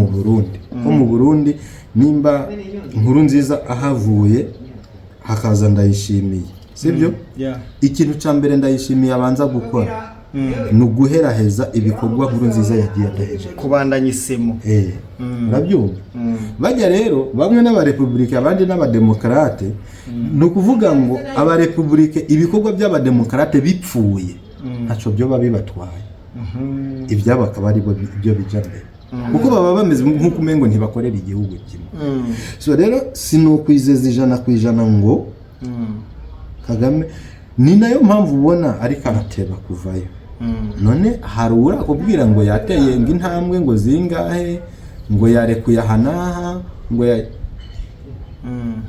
mu Burundi, nimba Nkuru Nziza ahavuye hakaza Ndayishimiye, sibyo? Yeah. Ikintu cya mbere Ndayishimiye abanza gukora ni uguheraheza ibikorwa Nkuru Nziza yagiye adahejeje. Kubandanya isemo. Eh, urabyumva? Bajya rero bamwe n'abarepubulike, abandi n'abademokarate. Ni ukuvuga ngo abarepubulike, ibikorwa by'abademokarate bipfuye ntacyo byoba bibatwaye, ibyabo akaba ari byo bijya mbere, kuko baba bameze nk'uko umengo ntibakorera igihugu kimwe. So rero sinukwizeza 100% ngo Kagame, ni nayo mpamvu ubona ariko arateba kuvayo. None hari urakubwira ngo yateye ngo intambwe ngo zingahe, ngo yarekuye aha n'aha, ngo ya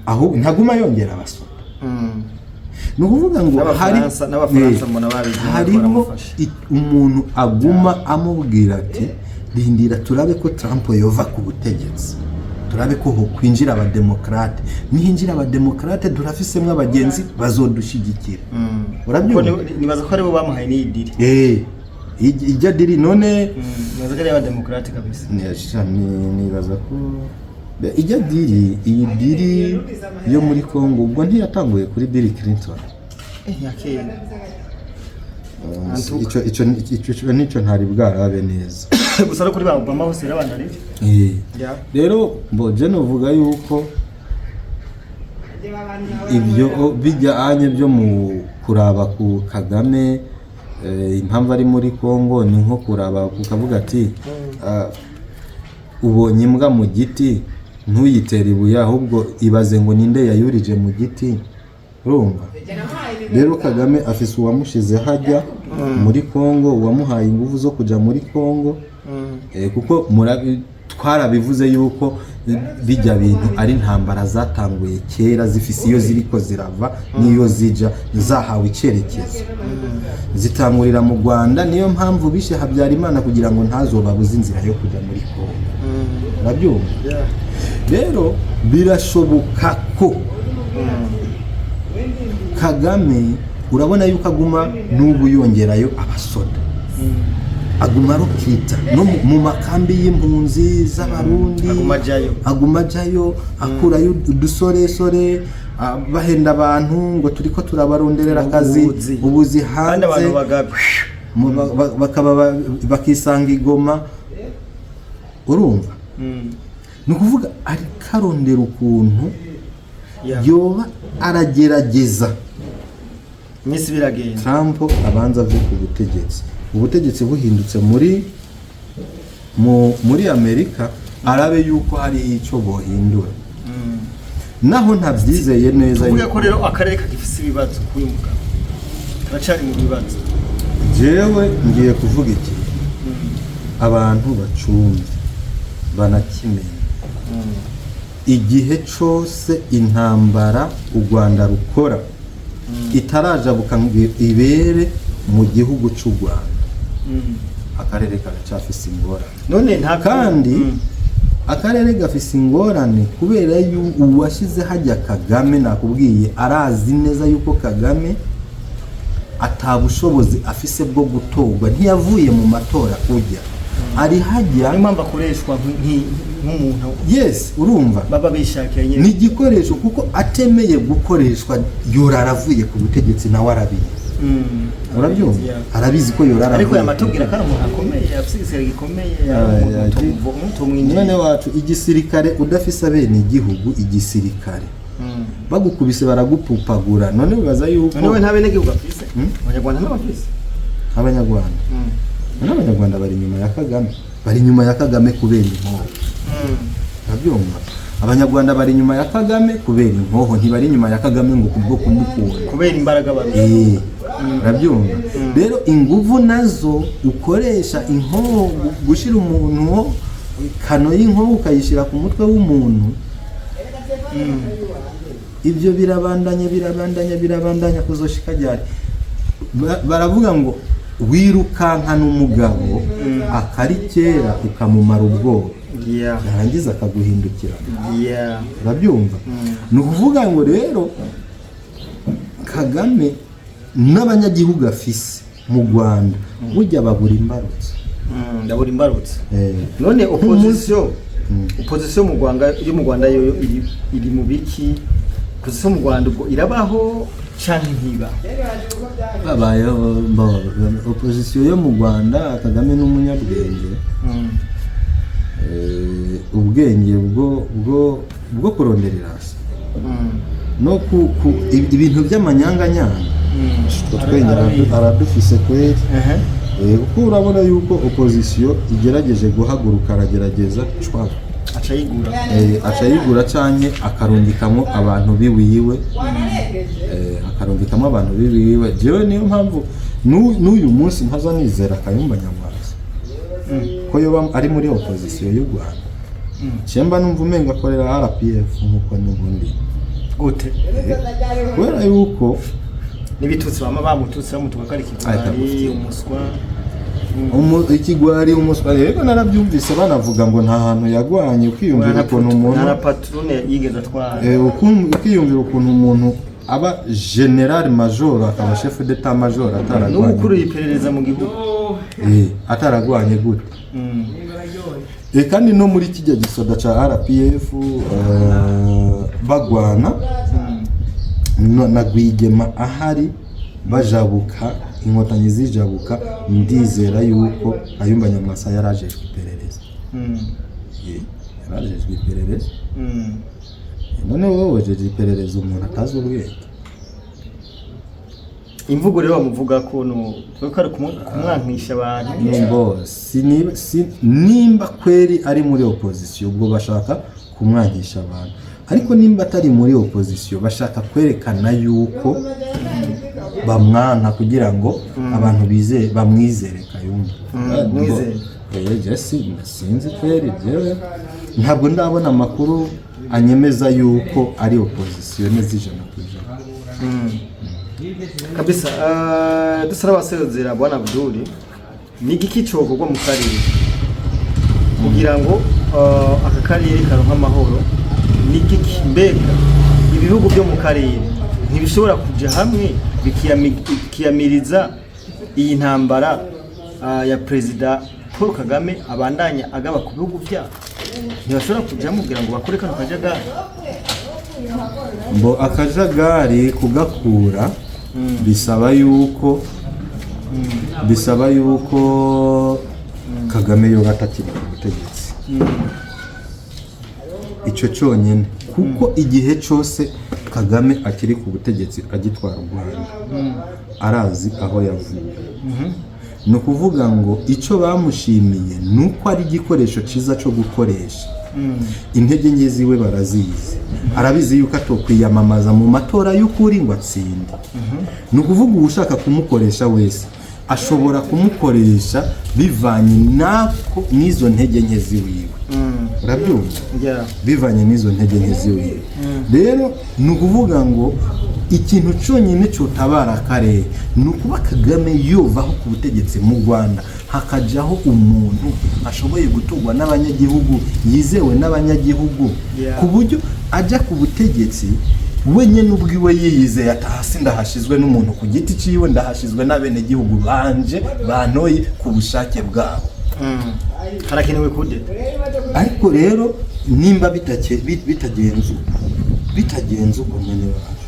ahubwo ntaguma yongera abasoda? Ni ukuvuga ngo hari N'Abafaransa Eh, mbona babigize, hariho baramufasha. umuntu aguma amubwira ati rindira turabe ko Trump yova ku butegetsi, turabe ko hokwinjira abademokarate, nihinjira abademokarate turafisemo abagenzi bazodushyigikira. Kuko Urabyumva? Nibaza ko aribo bamuhaye n'iyi deal. Eh, ijya deal none. Nibaza ko ari abademokarate kabisa. Nibaza ko ijya deal, iyi deal yo muri Congo, ubwo ntiyatanguye kuri Bill Clinton? Eh, yakera. Ico nico ntari bwarabe neza. Gusa no kuri ba Obama hose yarabandanya. Eh. Yeah. Rero mbo je novuga yuko ibyo bijyanye byo mu kuraba ku Kagame, impamvu ari muri Congo ni nko kuraba ukavuga ati ah, ubonye imbwa mu giti ntuyitere ibuye, ahubwo ibaze ngo ninde yayurije mu giti. Urumva rero Kagame afise uwamushize hajya muri Congo, uwamuhaye ingufu zo kuja muri Congo. Kuko twarabivuze yuko bijya bintu ari intambara zatanguye kera, zifise iyo ziriko zirava n'iyo zija, zahawe icyerekezo, zitangurira mu Rwanda. Niyo mpamvu bishe Habyarimana kugira ngo ntazobabuze inzira yo kujya muri Kongo. Urabyumva? Yeah. Rero birashoboka ko Kagame, urabona yuko aguma n'ubu yongerayo abasoda, aguma arukita no mu makambi y'impunzi z'Abarundi. Aguma ajyayo. Aguma ajyayo, akurayo udusoresore, bahenda abantu ngo turiko turabaronderera akazi. Ubuzi. Ubuzi Kandi abantu hanze. bagabe. Bakaba bakisanga igoma. Urumva? Ni ukuvuga ariko arondera ukuntu Yeah. yoba Aragerageza. Iminsi biragenda. Trump abanza ave ku butegetsi, ubutegetsi buhindutse muri Amerika, arabe yuko hari icyo bohindura, naho ntabyizeye neza. Tuvuge ko rero akarere kagifise ibibazo kuri uyu mugabo, karacari mu bibazo. Jewe ngiye kuvuga iki, abantu bacumbi banakimenya: igihe cose intambara u Rwanda rukora itarajabuka ngo ibere mu gihugu c'u Rwanda, akarere karacafise ingorane. None nta Kandi akarere gafise ingorane kubera uwashize hajya Kagame. Nakubwiye, arazi neza yuko Kagame atabushobozi afise bwo gutorwa, ntiyavuye mu matora, ujya ari hajya. Niyo mpamvu akoreshwa nk'umuntu Yes, urumva, baba bishakiye ni nyine. igikoresho, kuko atemeye gukoreshwa yorara avuye ku butegetsi, nawe arabizi. Urabyumva? Yeah. Arabizi ko yorara Ariko avuye. yamatubwira ko ari umuntu akomeye, afise igisirikare gikomeye, ari Ay, umuntu ay, utumwinjiye. Mwene wacu, igisirikare udafise abene igihugu, igisirikare bagukubise baragupupagura. None bibaza yuko None we nta benegihugu afise? Mm. Abanyarwanda ntabafise? Abanyarwanda, none abanyarwanda bari inyuma ya Kagame, bari inyuma ya Kagame kubera inkoho. Urabyumva? Abanyarwanda bari inyuma ya Kagame kubera inkoho, ntibari inyuma ya Kagame ngo kubwo kumukunda. Kubera imbaraga barusha. Eh, urabyumva? Rero inguvu nazo ukoresha inkoho, gushira umuntu ho kano y'inkoho ukayishyira ku mutwe w'umuntu, ibyo birabandanya, birabandanya, birabandanya kuzoshika ryari? Baravuga ngo wirukankana umugabo akari kera ukamumara ubwoba, yarangiza akaguhindukira. Urabyumva? Ni ukuvuga ngo rero Kagame n'abanyagihugu afise mu Rwanda burya babura imbarutso. Ndabura imbarutso. Eh, None opposition mu Rwanda, yo mu Rwanda yo iri mu biki? Opposition mu Rwanda ubwo irabaho canke ntiba? Babayeho opposition yo mu Rwanda, Kagame n'umunyabwenge. Ubwenge bwo kurondera hasi no ku ibintu by'amanyanganyanga, utwo twenge aradufise kweri. Kuko urabona yuko opposition igerageje guhaguruka, aragerageza cwa Aca yigura. Aca yigura canke akarungikamo abantu biwiwe, akarungikamo abantu biwiwe. Jewe niyo mpamvu n'uyu munsi ntaza nizera Kayumba Nyamwasa ko yoba ari muri opposition y'u Rwanda. Cemba numva umenga akorera RPF nkuko n'ubundi. Gute? Kubera yuko N'ibitutsi bama bamututse, bamutuka ko ari ikigwari, Ahita umuswa. Ikigwari, umuswa, rero narabyumvise banavuga ngo nta hantu yagwanye. Ukiyumvira ukuntu umuntu Nta na patrouille yigeze atwara. Ukiyumvira ukuntu umuntu aba général major, akaba chef d'état major, ataragwanye. N'ukuriye iperereza mu gihugu. Ataragwanye gute? Kandi no muri kijya gisoda ca RPF, bagwana na Rwigema ahari, bajabuka, Inkotanyi zijabuka, ndizera yuko Kayumba Nyamwasa yarajejwe iperereza. Yarajejwe iperereza. None wowe wejeje iperereza umuntu atazi ubwenge? Imvugo rero bamuvuga ko no ko ari kumwankisha abantu. Nimbo nimba kweri ari muri opposition, ubwo bashaka kumwangisha abantu, ariko nimba atari muri opposition, bashaka kwerekana yuko bamwanka kugira ngo abantu bizere, bamwizere Kayumba. Mwizere. Je sinzi kweri, jewe ntabwo ndabona amakuru anyemeza yuko ari opposition neza 100%. Kabisa. Dusa n'abasezera, bwana Abdul, ni igiki cokorwa mu karere kugira ngo aka karere karonke amahoro? Ni igiki? Mbega ibihugu byo mu karere ntibishobora kuja hamwe bikiyamiriza iyi ntambara ya Perezida Paul Kagame abandanya agaba ku bihugu byabo? Ntibashobora kuja kugira ngo bakore kano kajagari? Mbo akajagari kugakura bisaba yuko Kagame yoba atakiri ku butegetsi. Icyo cyonyine, kuko igihe cyose Kagame akiri ku butegetsi agitwara u Rwanda, arazi aho yavuye. Ni ukuvuga ngo icyo bamushimiye ni uko ari igikoresho cyiza cyo gukoresha. Intege nke ziwe barazizi, arabizi yuko atokwiyamamaza mu matora y'ukuri ngo atsinde. Ni ukuvuga ushaka kumukoresha wese ashobora kumukoresha bivanye nako n'izo ntege nke ziwiwe, urabyumva? Yeah. Bivanye n'izo ntege nke ziwiwe. Rero ni ukuvuga ngo ikintu cyonyine cyotabara akarere ni ukuba Kagame yovaho ku butegetsi, mu Rwanda hakajyaho umuntu ashoboye gutorwa n'abanyagihugu, yizewe n'abanyagihugu, ku buryo ajya ku butegetsi wenyine ubwiwe yiyizeye, ati hasi ndahashizwe n'umuntu ku giti ciwe, ndahashizwe n'abenegihugu banje bantoye ku bushake bwabo. Harakenewe kudeta. Ariko rero nimba bitagenze uko, mwene wacu,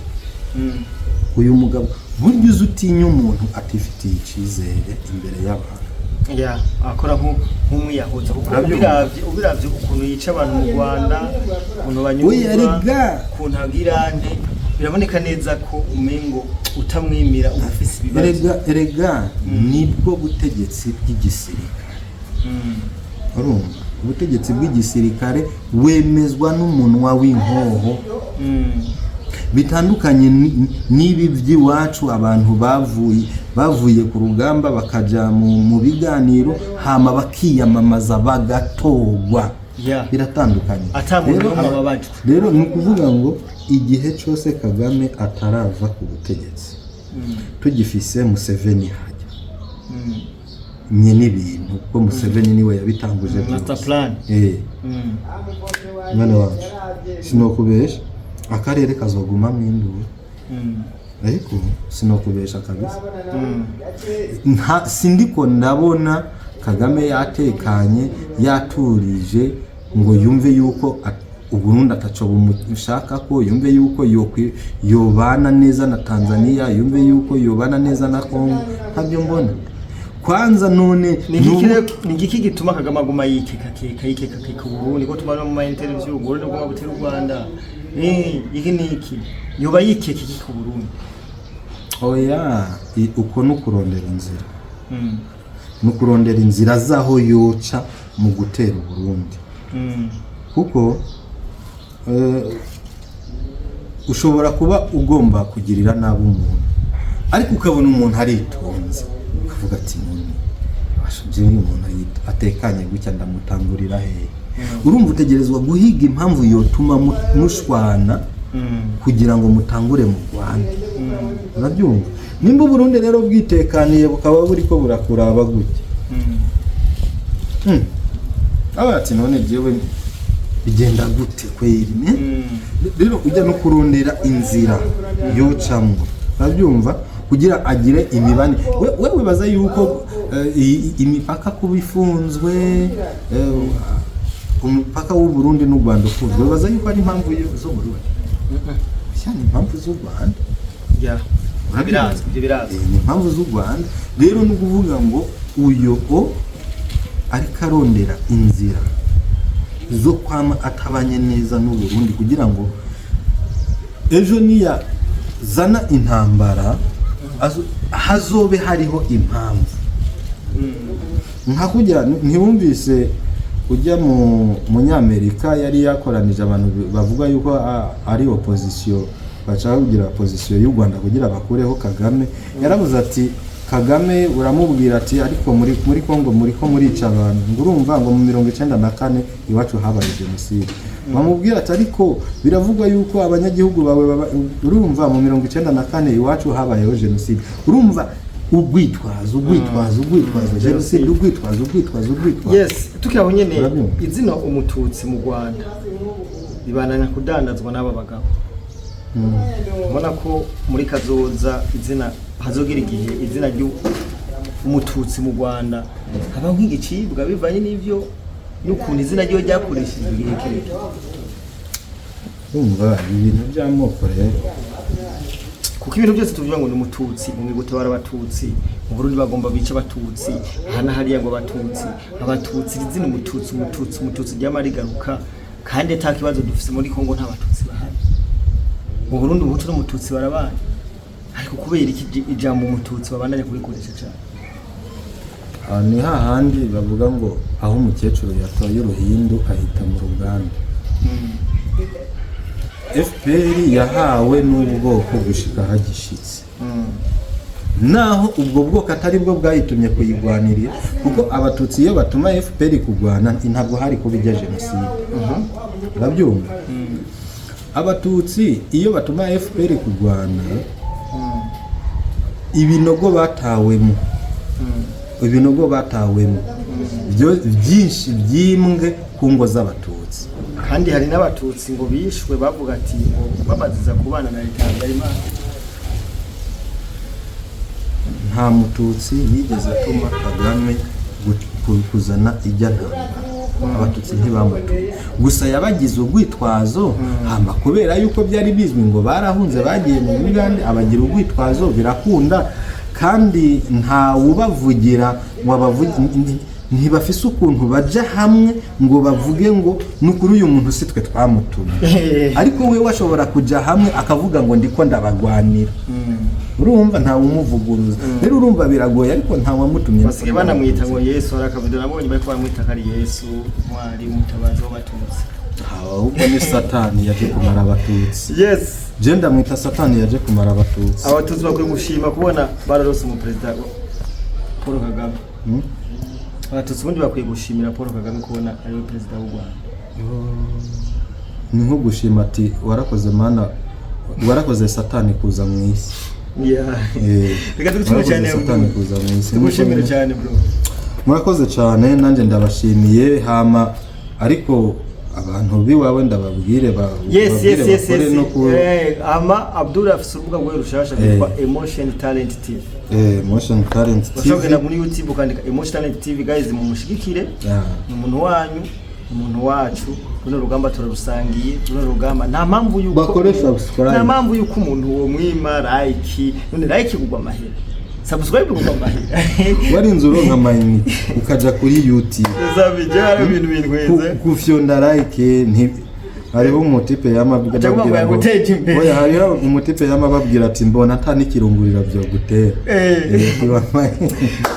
uyu mugabo, burya uzi utinya umuntu atifitiye icyizere imbere y'abantu. Yeah, akora nk'umwiyahuza, kuko Urabyumva? ubiravye ukuntu yica abantu mu Rwanda, ukuntu Oya, banyurwa, erega. ukuntu agira nde, biraboneka neza ko umengo utamwimira uba ufise ibibazo. Erega nibwo butegetsi bw'igisirikare. Urumva, ubutegetsi bw'igisirikare wemezwa n'umunwa w'inkoho, bitandukanye n'ibi by'iwacu, abantu bavuye ku rugamba bakaja mu biganiro, hama bakiyamamaza bagatorwa. Biratandukanye. Ata muntu Rero n'umwe ababajwe. Rero ni ukuvuga ngo igihe cyose Kagame atarava ku butegetsi, tugifise Museveni hajya nye n'ibintu, kuko Museveni niwe yabitanguje Master byose. plan. Mwana wacu, sinokubesha, akarere kazogumamwo induru. Ariko sinokubesha kabisa, nta sindiko ndabona Kagame yatekanye, yaturije, ngo yumve yuko Uburundi ataco bumushaka, ko yumve yuko yobana neza na Tanzania, yumve yuko yobana neza na Congo. Ntabyo mbona kwanza none. Ni igiki gituma Kagame aguma yikekakeka, yikekakeka Uburundi, ko tubona mu ma interview Uburundi buguma butera u Rwanda? Iki ni iki yoba yikeka iki ku Burundi? Oya, uko ni ukurondera inzira, ni ukurondera inzira z'aho yoca mu gutera Uburundi, kuko ushobora kuba ugomba kugirira nabi umuntu, ariko ukabona umuntu aritonze, ukavuga ati: "None basha, jewe uyu muntu atekanye gutya ndamutangurira hehe?" Urumva, utegerezwa guhiga impamvu yotuma mushwana kugira ngo mutangure mu Rwanda, urabyumva? Nimba Uburundi rero bwitekaniye, bukaba buriko burakuraba gutya, aba ati: "None jewe bigenda gute kweri, ne?" Rero ujya no kurondera inzira yocamwo, urabyumva, kugira agire imibane. We wibaza yuko imipaka kuba ifunzwe, umupaka w'u Burundi n'u Rwanda ufunzwe, wibaza yuko ari impamvu z'u Burundi? Ni impamvu z'u Rwanda. Yeah. Birazwi, ibyo birazwi. Ni impamvu z'u Rwanda. Rero ni ukuvuga ngo uyo o ariko arondera inzira zo kwama atabanye neza n'u Burundi, kugira ngo ejo niya zana intambara hazobe hariho impamvu. Nka kujya ntiwumvise ujya mu munyamerika yari yakoranije abantu bavuga yuko ari opposition, bashaka kugira opposition y'u Rwanda kugira bakureho Kagame, yaravuze ati: "Kagame uramubwira ati ariko muri Kongo muri ko murica abantu, ngo urumva ngo mu 94 iwacu habaye jenoside." Bamubwira ati: "Ariko biravugwa yuko abanyagihugu bawe urumva mu 94 iwacu habayeho jenoside." Urumva, urwitwazo, urwitwazo, urwitwazo, jenoside, urwitwazo, urwitwazo, urwitwazo. Yes, tukiri aho nyene, Urabyumva? izina umututsi mu Rwanda ribandanya kudandazwa n'aba bagabo. Ubona ko muri kazoza izina, hazogira igihe izina ry'umututsi mu Rwanda haba nk'igicibwa, bivanye n'ivyo n'ukuntu izina ryiwe ryakoreshejwe igihe kirekire. Urumva, ibintu by'amoko rero, Kuko ibintu byose tuvuga ngo ni umututsi mu gutabara abatutsi mu Burundi, bagomba bica abatutsi aha na hariya, ngo abatutsi, abatutsi, izina umututsi, umututsi, umututsi ryama rigaruka. Kandi ata kibazo dufise muri Kongo, nta batutsi bahari. Mu Burundi umuhutu n'umututsi barabana, ariko kubera iki ijambo umututsi babandanya kurikoresha cyane? Aha ni hahandi bavuga ngo aho umukecuru yatoye uruhindu ahita mu ruganda. FPR yahawe n'ubwoko gushika hagishitse, naho ubwo bwoko atari bwo bwayitumye kuyigwanirira, kuko abatutsi iyo batuma FPR kugwana ntabwo hari kuba ijya jenoside. Urabyumva? Abatutsi iyo batuma FPR kugwana, ibinogo batawemo, ibinogo batawemo byinshi byimbwe ku ngo z'abatutsi. Kandi hari n'abatutsi ngo bishwe, bavuga ati ngo babaziza kubana na leta ya Habyarimana. Nta mututsi yigeze atuma Kagame kuzana ijya ntambara. Abatutsi ntibamutumye, gusa yabagize urwitwazo. Hama kubera yuko byari bizwi ngo barahunze bagiye mu Bugande, abagira urwitwazo birakunda. Kandi ntawubavugira ngo ntibafise ukuntu baja hamwe ngo bavuge ngo nukuri uyu muntu si twe twamutumye. Ariko we washobora kuja hamwe akavuga ngo ndiko ndabagwanira. Urumva ntawe umuvuguruza. Rero urumva biragoye, ariko ntawamutumye. Basigaye banamwita ngo Yesu. Hari akavido nabonye bariko baramwita ko ari Yesu, ntwari, umutabazi w'abatutsi. Ahubwo ni Satani yaje kumara abatutsi. Je ndamwita Satani yaje kumara abatutsi. Abatutsi bakwiye gushima kubona bararose umuperezida Paul Kagame. Abatutsi ubundi bakwiye gushimira Paul Kagame kubona ariwe perezida w'u Rwanda. Ni nko gushima ati warakoze Mana, warakoze Satani kuza mu isi. Reka tugushimire Warakoze cyane, Satani Abdul. kuza mu isi. Tugushimire cyane, bro. Murakoze cyane, nanjye ndabashimiye. Hama ariko abantu biwawe ndababwire babwire bakore no ku Ama Abdul afise urubuga rwe rushasha rwitwa Emotion Talent TV. Motion Talent Bashobora kugenda TV. muri YouTube ukandika Emotion Talent TV. Guys, mumushigikire. Ni umuntu wanyu, ni umuntu wacu. Runo rugamba turarusangiye, runo rugamba nta mpamvu yuko Bakore subscribe. Nta mpamvu yuko umuntu uwo mwima like. None like kugwa amahera, subscribe kugwa amahera? Warinze uronka amayinite ukaja kuri YouTube Uzabijya hari ibintu bintweze. Gufyonda like hariho umutipe yama Aca avuga ngo ababwira ngo yaguteje imbere. Oya, hariho umutipe yama ababwira ati mbona ata n'ikirungurira byogutera.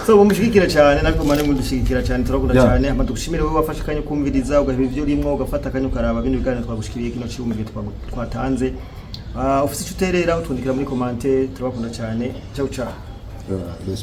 So mumushigikira cyane, natwe mane mudushigikira cyane, turakunda cyane. Hama tugushimire wowe wafashe akanya kumviriza, ugaheba ibyo urimo, ugafata akanya ukaraba bino biganiro twagushikiriye, kino cyumviro twatanze. Ufise icyo uterera utwandikira muri commentaire. Turabakunda cyane. Ciao ciao. Yeah.